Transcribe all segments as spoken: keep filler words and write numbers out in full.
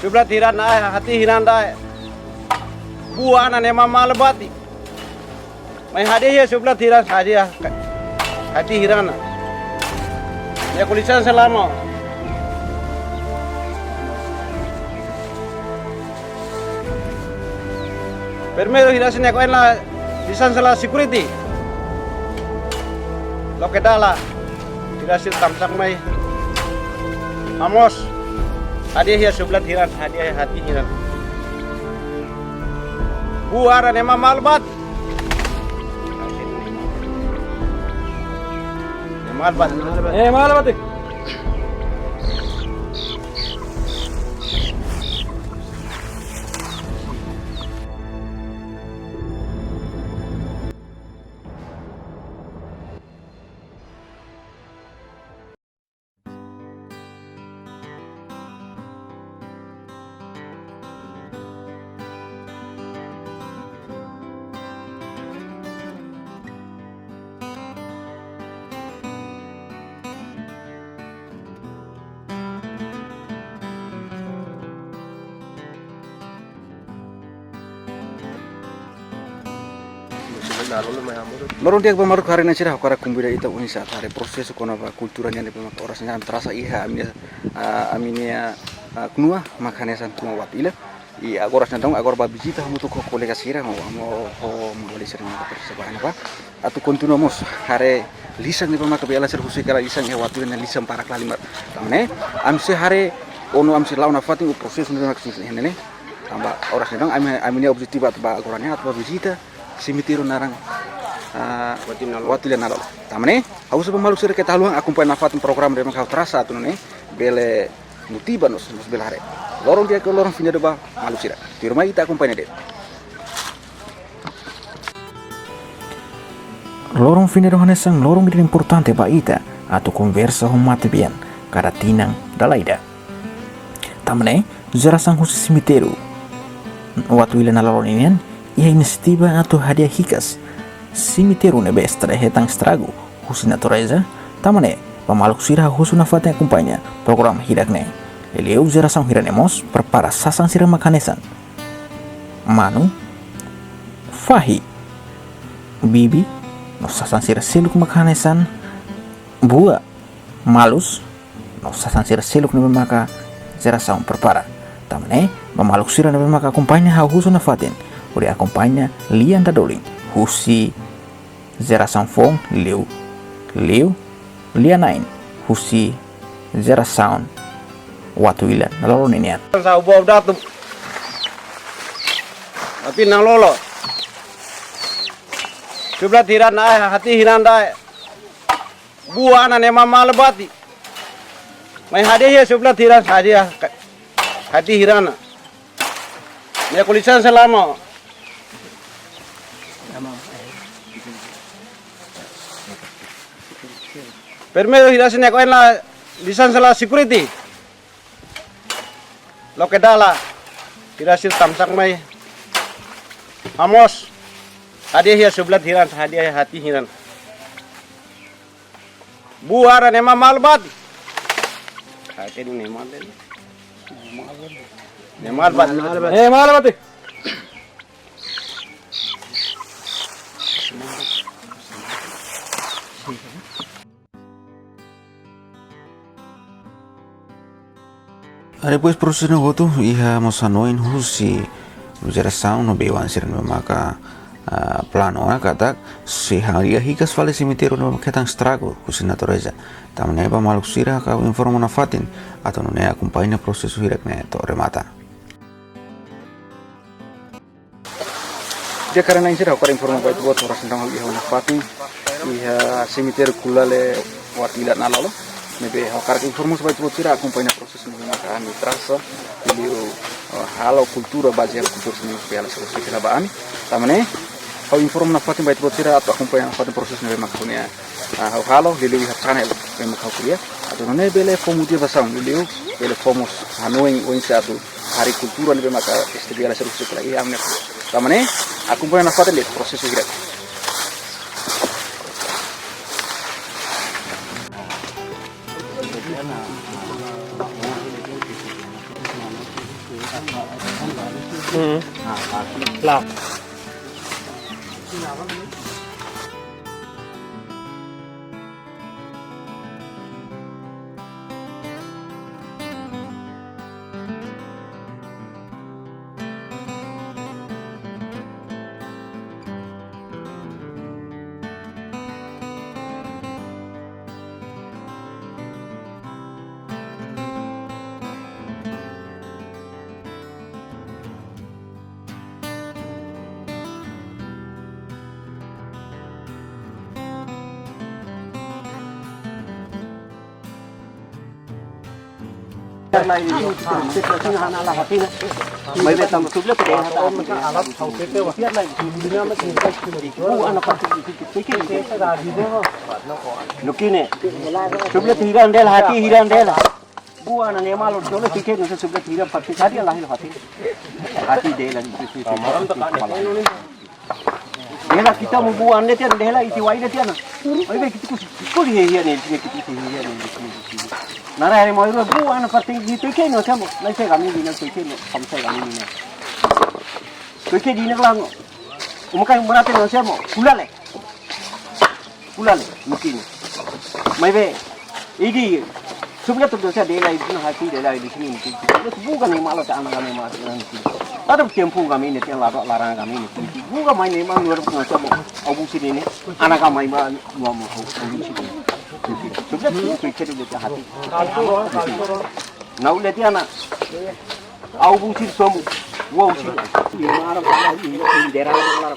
Sebelah tiran ai, hati hiran dai. Buah na nema malbati. Mai hadiah iha sebelah tiran hadiah. Hati hiran. Ya kulisan selama. Primeiru hira sini ko ena lisan sela security. Loke dala. Hira sini tamsak mai. Amos. Hadiah iha sebelah tiran, hadiah iha hati hiran. Buah na nema malbat. Malbat. Eh, malbat. Loron di'ak ba maluk, haree-na'in sira, ha'u hakarak konvida ita oinsá atu haree prosesu kona-ba kultura nian ne'ebé maka oras ne'e ami trasa iha ami-nia, ah, ami-nia, ah, knua mak hanesan knua Watu Ila. I agora sentang, agora ba vizita hamutuk ho kolega sira, ho, ho, ho maun-alin sira mak terus ba ne'ebá. Atu kontinua mós haree lisan ne'ebé maka bele sira husik hela lisan iha Watu Ila, lisan barak lahalimar. Tanba ne'e, ami sei haree, ou no ami sei la'o nafatin prosesu ne'ebé maka sini ne'e. Tanba oras ne'e ami, ami-nia objetivu atu ba agora ne'e atu ba vizita semitériu naran, ah, Watu Ila Nalolo. Watu Ila Nalolo. Tanba ne'e, ha'u husu ba maluk sira keta haluha akompaña nafatin programa ne'ebé maka ha'u trasa atu nune'e bele motiva nos, nos bele haree. Loron di'ak ka loron feriadu ba maluk sira. Tuirmai ita akompaña de'it. Loron feriadu hanesan loron ida importante ba ita atu konversa ho matebian kada tinan dala ida. Tanba ne'e, jerasaun husi semitériu Watu Ila Nalolo ninian iha inisiativa atu hadi'a hikas semitériu ne'ebé estra-, hetan estragu husi natureza. Tanba ne'e, ba maluk sira husu nafatin akompaña programa hirak ne'e. Liuliu jerasaun hirak ne'e mós prepara sasán sira mak hanesan manu, fahi, bibi, no sasán sira seluk mak hanesan buah, malus, no sasán sira seluk ne'ebé maka jerasaun prepara. Tanba ne'e, ba maluk sira ne'ebé maka akompaña ha'u husu nafatin hodi akompaña lian dadolin husi jerasaun foun, liu, liu, lian na'in husi jerasaun Watu Ila Nalolo ninian. Sa ubo datu. Tapi Nalolo. Sebelah tiran ai, hati hiran dai. Buah na nema malbati. Mai hadiah iha sebelah tiran hadiah. Hati hiran. Mai kulisan selama. Primeiru hira sini ko ena lisan sela security. Loke dala. Hira sini tamsak mai. Amos. Hadiah iha sebelah hiran, hadiah iha hati hiran. Buah na nema malbat. Hati ni nema malbat. Nema malbat. Eh, malbat. Depois prosesu ne'e hotu iha mós hanoin husi jerasaun no bei-oan sira ne'ebé maka, ah, planu ona katak sei hadi'a hikas fali semitériu ne'ebé maka hetan estragu husi natureza. Tanba ne'e ba maluk sira ha'u informa nafatin atu nune'e akompaña prosesu hirak ne'e to'o remata. Di'ak, haree-na'in sira, ha'u hakarak informa ba ita-boot oras ne'e ha'u iha ona fatin iha semitériu Kulale Watu Ila Nalolo. Ne'ebé ha'u hakarak informa ba ita-boot sira akompaña prosesu ne'ebé maka ami trasa, liuliu, eh, halo kultura bazeia kultura sira ne'ebé bele sira husik hela ba ami. Tanba ne'e, ha'u informa nafatin ba ita-boot sira atu akompaña nafatin prosesu ne'ebé maka ha'u-nia, ah, ha'u halo, liuliu iha channel ne'ebé maka ha'u kria. Atu nune'e bele fó motivasaun, liuliu bele fó mós hanoin oinsá atu harii kultura ne'ebé maka este bele sira husik hela iha ami-nia. Tanba ne'e, akompaña nafatin de'it prosesu hirak. Hmm. Lah. Nune'e, sudah tiga ndel hati, hiran del. Buu ana ne'e malu dole tike no sudah tiga pasti tadi Allah hati. Hati dela. Dela ita-nia buu ande tiha, dela ita-nia wai tiha ona. Oi be kita kus, kus hia hia ne'e, kita kus hia hia ne'e. Nara hari mau iru buu ana pasti gitu ke no siapa. Nai saya kami bina saya ke no, kamu saya kami bina. Tuke di nak lang. Umakai umrate no siapa. Pula le. Pula le, mungkin. Maibé, ida, sudah tu dosa dela, ida hati dela, ida sini mungkin. Bukan yang malu tak anak kami malu, anak kami. Ada tempu kami ne'e, tiang larang, larang kami ne'e. Bukan main ne'e, malu luar biasa, mau. Abu sini ne'e, anak kami malu, mau, mau, abu sini. Sudah tu, pikir dulu hati. Nah, ulah dia anak. Abu sini somu. Wow, sini. Ini marah, ini, ini, ini, daerah, daerah.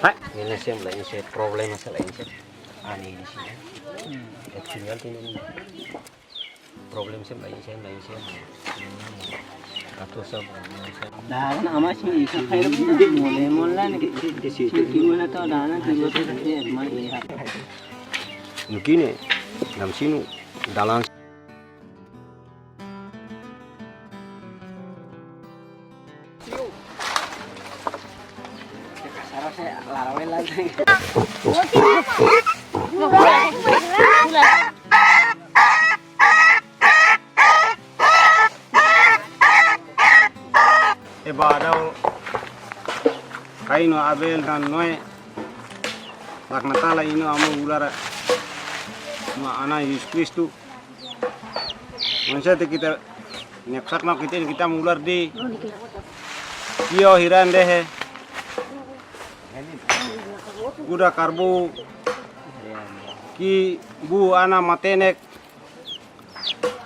Hai. Ini sem la inse, problema sem la inse. Ani di sini. Eksperimen ini. Problem sem la inse, la inse. Atau sem la inse. Dalan ama sini, saya mole, mole ni. Di, di, di situ. Sini, mana tahu dalan, tiba-tiba dia, mana dia. Mungkin, eh, dalam sini, dalan. Eva Adau, Kain no Abel dan Noe, laknat Natal iha Aman no Ular, no Aman Jesus Kristu. Manusia te kita, nyak sak nak kita, kita mular di. Tio hiran dehe. Kuda karbu. Ki'ik buu ana matenek.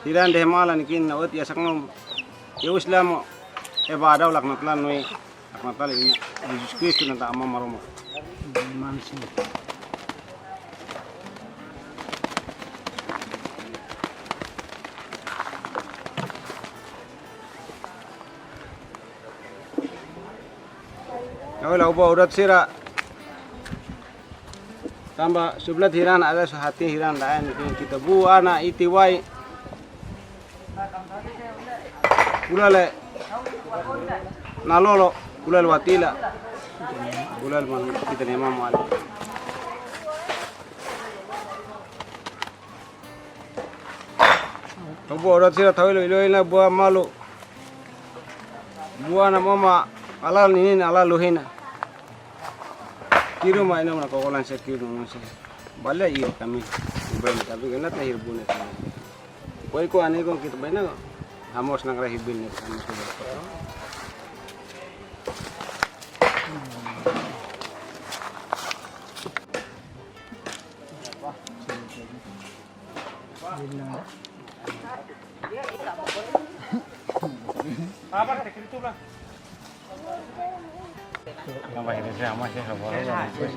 Hiran dehe malan kin na ot ya saknom. Ya uslam. Eva Adau laknat Natal Noe. Laknat Natal iha Jesus Kristu no Aman Maromak. Mansin. Awal au ba urat sira. Tanba sublat hiran ada sahati hiran lain kita buu ana ita-nia wai. Ulale nalolo, ulale watila. Ulale man kita ne'e mamal. Tobo orat sira tau ilo ilo ina buu malu. Buu ana mama alal ninin alal luhina. Kiru ma ina mana kokolan se kiru ma se. Bale iyo kami. Ibai na tapi kena tahir bune. Koi ko ane ko kita bai na. Hamos nang rahi bin ne. Hamos nang rahi bin.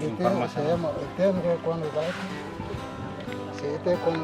Informasi. Saya mau, saya mau ke kuan lagi. Saya itu kuan.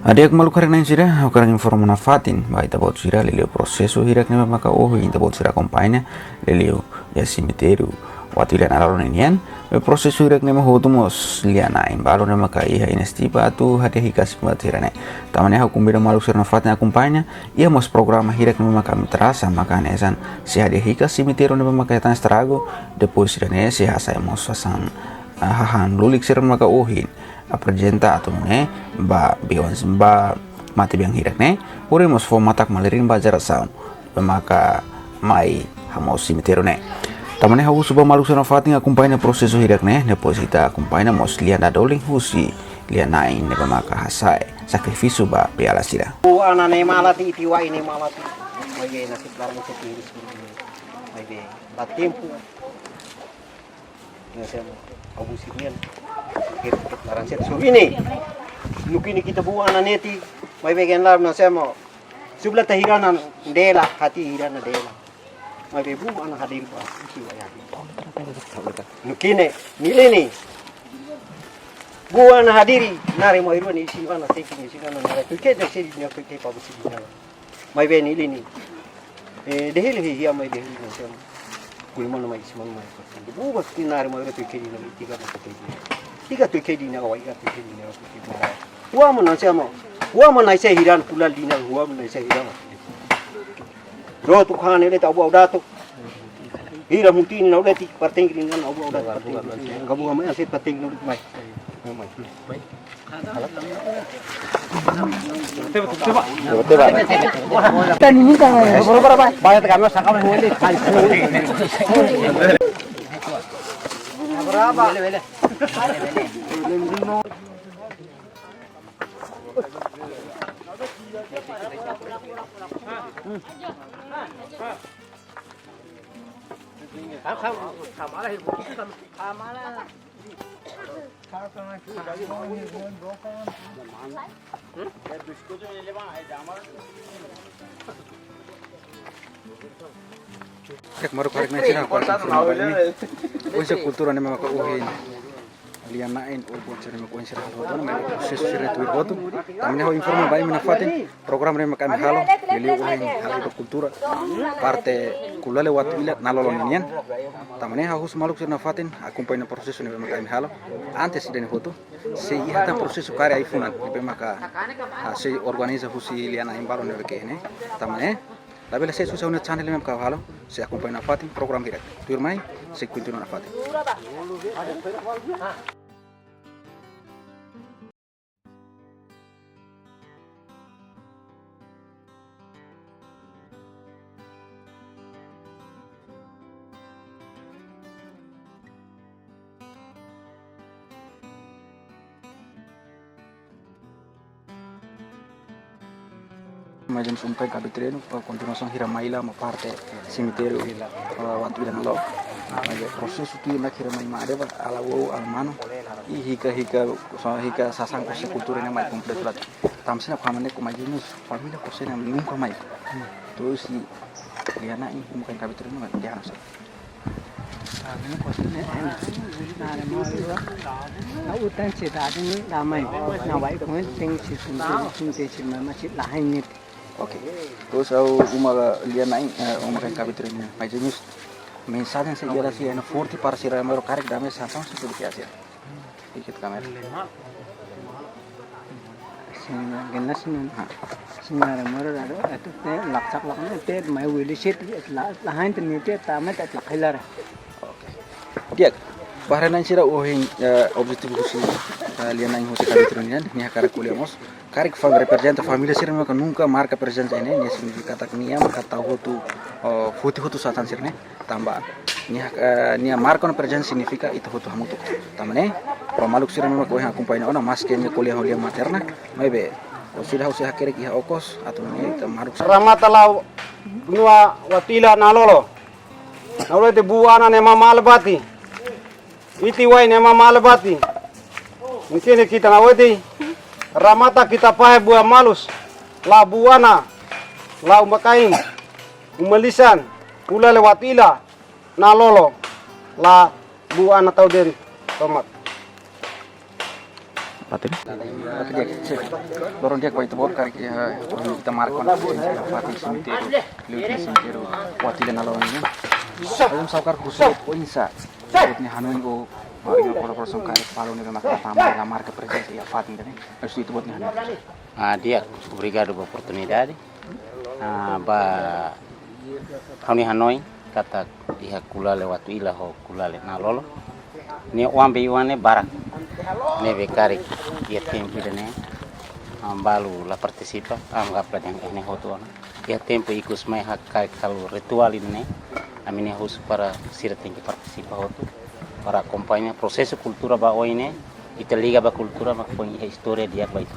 Hadi'a maluk karik-na'in sira, ha'u hakarak informa nafatin ba ita-boot sira, liuliu prosesu hirak ne'ebé maka ohin ita-boot sira akompaña, liuliu iha semitériu Watuíla Nalolo ninian, be prosesu hirak ne'e mós hotu mós lia-na'in balu ne'ebé maka iha inisiativa atu hadi'a hikas simbóliku sira-ne'e. Tanba ne'e ha'u konvida maluk sira nafatin akompaña, iha mós programa hirak ne'ebé maka ami trasa maka hanesan sei hadi'a hikas semitériu ne'ebé maka hetan estragu, depois sira-ne'e sei hasai mós hanesan, ah, hahán lulik sira maka ohin aprezenta atu nune'e ba biwan ba matebian hirak ne'e, hodi mós fó matak-malirin ba jerasaun ne'ebé maka mai hamoos semitériu ne'e. Tanba ne'e ha'u husu ba maluk sira nafatin akompaña prosesu hirak ne'e, depois ita akompaña mós lian dadolin husi lia-na'in ne'ebé maka hasai sakrifísiu ba beiala sira. Buat ne'e malas, iti wai ne'e malas. Maibé nasib laran setiris. Maibé ba tempu. Hanesan abu sirian. Kira laran set sur ini. Nune'e ita buat ne'e iti. Maibé gen lar hanesan. Subla ta hirana dela, hati hirana dela. Maibé buat ne'e hadir ba. Iti wai hadir. Nune'e, nia leni. Buat ne'e hadir, nare mai rua ni sini ana seki ni sini ana nare. Tuke de sini ni tuke pa busi ni. Maibé nia leni. Eh, dehili hi hia mai dehili hanesan. Kuli mana mai isi mana mai. Buat ne'e nare mai rua tuke di na tiga na tuke di. Tiga tuke di na wai ka tuke di na tuke di. Huamu hanesan. Huamu hanesan hiran pula di na huamu hanesan hiran. Rotu kan ele ta buat datu. Hira mutin na uleti parteng kiri na buat datu parteng. Gabu mai aset parteng na uleti mai. Mai. Tani ni kan. Boro boro bai. Bai ta kami sakam ni. Berapa? Kek maru karik na sira kuasa informasi. Kuasa kultura ne'ebé maka ohin lia-na'in, o buat sira maka ohin sira halo, maibé prosesu sira tuir hotu. Tanba ne'e ha'u informa ba imi nafatin, programa ne'ebé maka ami halo, liuliu ohin halo ba kultura, parte Kulale Watuíla Nalolo ninian. Tanba ne'e ha'u husu maluk sira nafatin, akompaña prosesu ne'ebé maka ami halo, antes de ne'e hotu. Sei iha tan prosesu karik ai-funan, ne'ebé maka, ah, sei organiza husi lia-na'in balu ne'ebé ke ne'e. Tanba ne'e, labele sei susah una channel ne'ebé maka halo, sei akompaña nafatin programa hirak. Tuirmai, sei kontinua nafatin. Maibé sira karik kabe treinu, pa kontinuasaun hira mai la, ma parte semitériu, eh, Watuíla Nalolo. Maibé prosesu tuir ne'e hira mai made ba, ala vó, ala mano. I hikas, hikas, so hikas sasán husi kultura ne'e mai kompletu la. Tanba sira kama ne kuma jenis família kosena nunka mai. Terus si lia-na'in, uma kain kabe treinu, mai dia nasa. Oke. Terus ha'u uma lia-na'in, eh, uma kain kabe treinu. Mai jenis mensajen sei iha la sira, ena forte para sira mai ró karik dame sansaun sei tudu ke asia. Ikit kamera. Sing generasi nan. Ha. Sing nara moro dado, atu te laksak lak na te mai wili sit la, la hain te ni te tama te lak hilara. Oke. Di'ak. Ba haree-na'in sira ohin, eh, objetivu husi, eh, lia-na'in husi kabe treinu nian, nia hakarak ko'alia mós. Karik fam reprezenta família sira maka nunka marka prezensa ne'e, nia signifika katak nia maka tau hotu, eh, foti hotu sasán sira-ne'e. Tanba nia, eh, nia marka ona prezensa signifika ita hotu hamutuk. Tanba ne'e, ba maluk sira maka ohin akompaña ona maske nia ko'alia ho lian materna, maibé, o sira ha'u sei hakerek iha okos, atu nune'e ita maluk. Ramata la'o nua Watuíla Nalolo. Nalolo ita buat ne'e ema malbati. Iti wai ne'e ema malbati. Mungkin kita ngaweti. Ramata kita pahe buat malus. La buana. La uma kain. Uma lisan. Pula lewat ila. Nalolo. La buana tau den. Tomat. Fatin? Oke, di'ak, sip. Loron di'ak ba ita-boot karik, eh, ita marka ona prezensa iha fatin semitériu, liuliu semitériu Watu Ila Nalolo nian. Alun sa'e karik husu oinsá ita-boot nia hanoin ho, ah, iha kolaborasaun karik balu ne'ebé maka tama la marka prezensa iha fatin ida-ne'e. Husu ita-boot nia hanoin. Ah, di'ak, obrigadu ba oportunidade. Ah, ba ha'u-nia hanoin katak iha Kulale Watu Ila ho Kulale Nalolo, nia oan-been oan ne'e barak ne'ebé karik iha tempu ida-ne'e, ah, balu la partisipa, anggap la dehan ne'e hotu ona. Iha tempu ikus mai hakarak halo rituál ida-ne'e, ami-nia husu para sira tenke partisipa hotu, para akompaña prosesu kultura ba oin ne'e, ita liga ba kultura mak foin iha istória di'ak ba ita.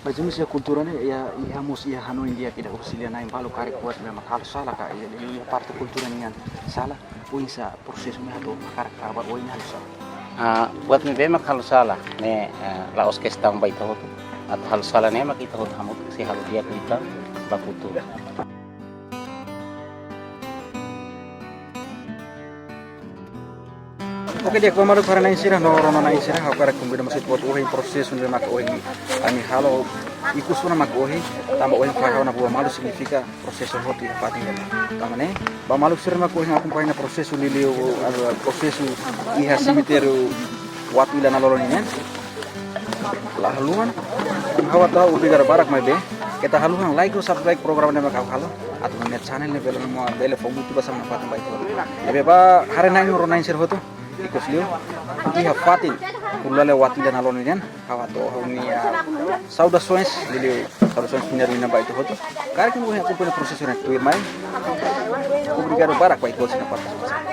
Mas iha kultura ne'e, iha, iha mós iha hanoin di'ak ida auxilia na'in balu karik buat ne'ebé mak halo sala ka, iha, iha parte kultura nian sala, oinsá prosesu ne'e atu hakarak ba oin halo sala. Ah, buat ne'ebé mak halo sala ne'e, eh, la'ós kestaun ba ita hotu. Atu halo sala ne'e mak ita hotu hamutuk sei halo di'ak liután ba kultura. Oke, di'ak, ba maluk haree-na'in sira no rona-na'in sira, ha'u hakarak konvida mós ita-boot ohin prosesu ne'ebé maka ohin ami halo, ikus ona maka ohin, tanba ohin fahe ona buat malu signifika prosesu hotu iha fatin ida-ne'e. Tanba ne'e, ba maluk sira maka ohin akompaña prosesu liuliu, eh, prosesu iha semitériu Watu Ila Nalolo nian. La haluha, ha'u hato'o obrigadu barak maibé keta haluha like no subscribe programa ne'ebé mak ha'u halo. Atu nune'e channel ne'e bele no bele fó motivasaun nafatin ba ita-boot. Ne'ebé ba haree-na'in no rona-na'in sira hotu, ikus liu iha fatin Kulale Watu Ila Nalolo nian, ha'u hato'o ha'u-nia saudasoens, liuliu saudasoens finál ba ita hotu. Karik ita-boot akompaña prosesu ne'e tuirmai. Obrigadu barak ba ita-boot sira-nia partisipasaun.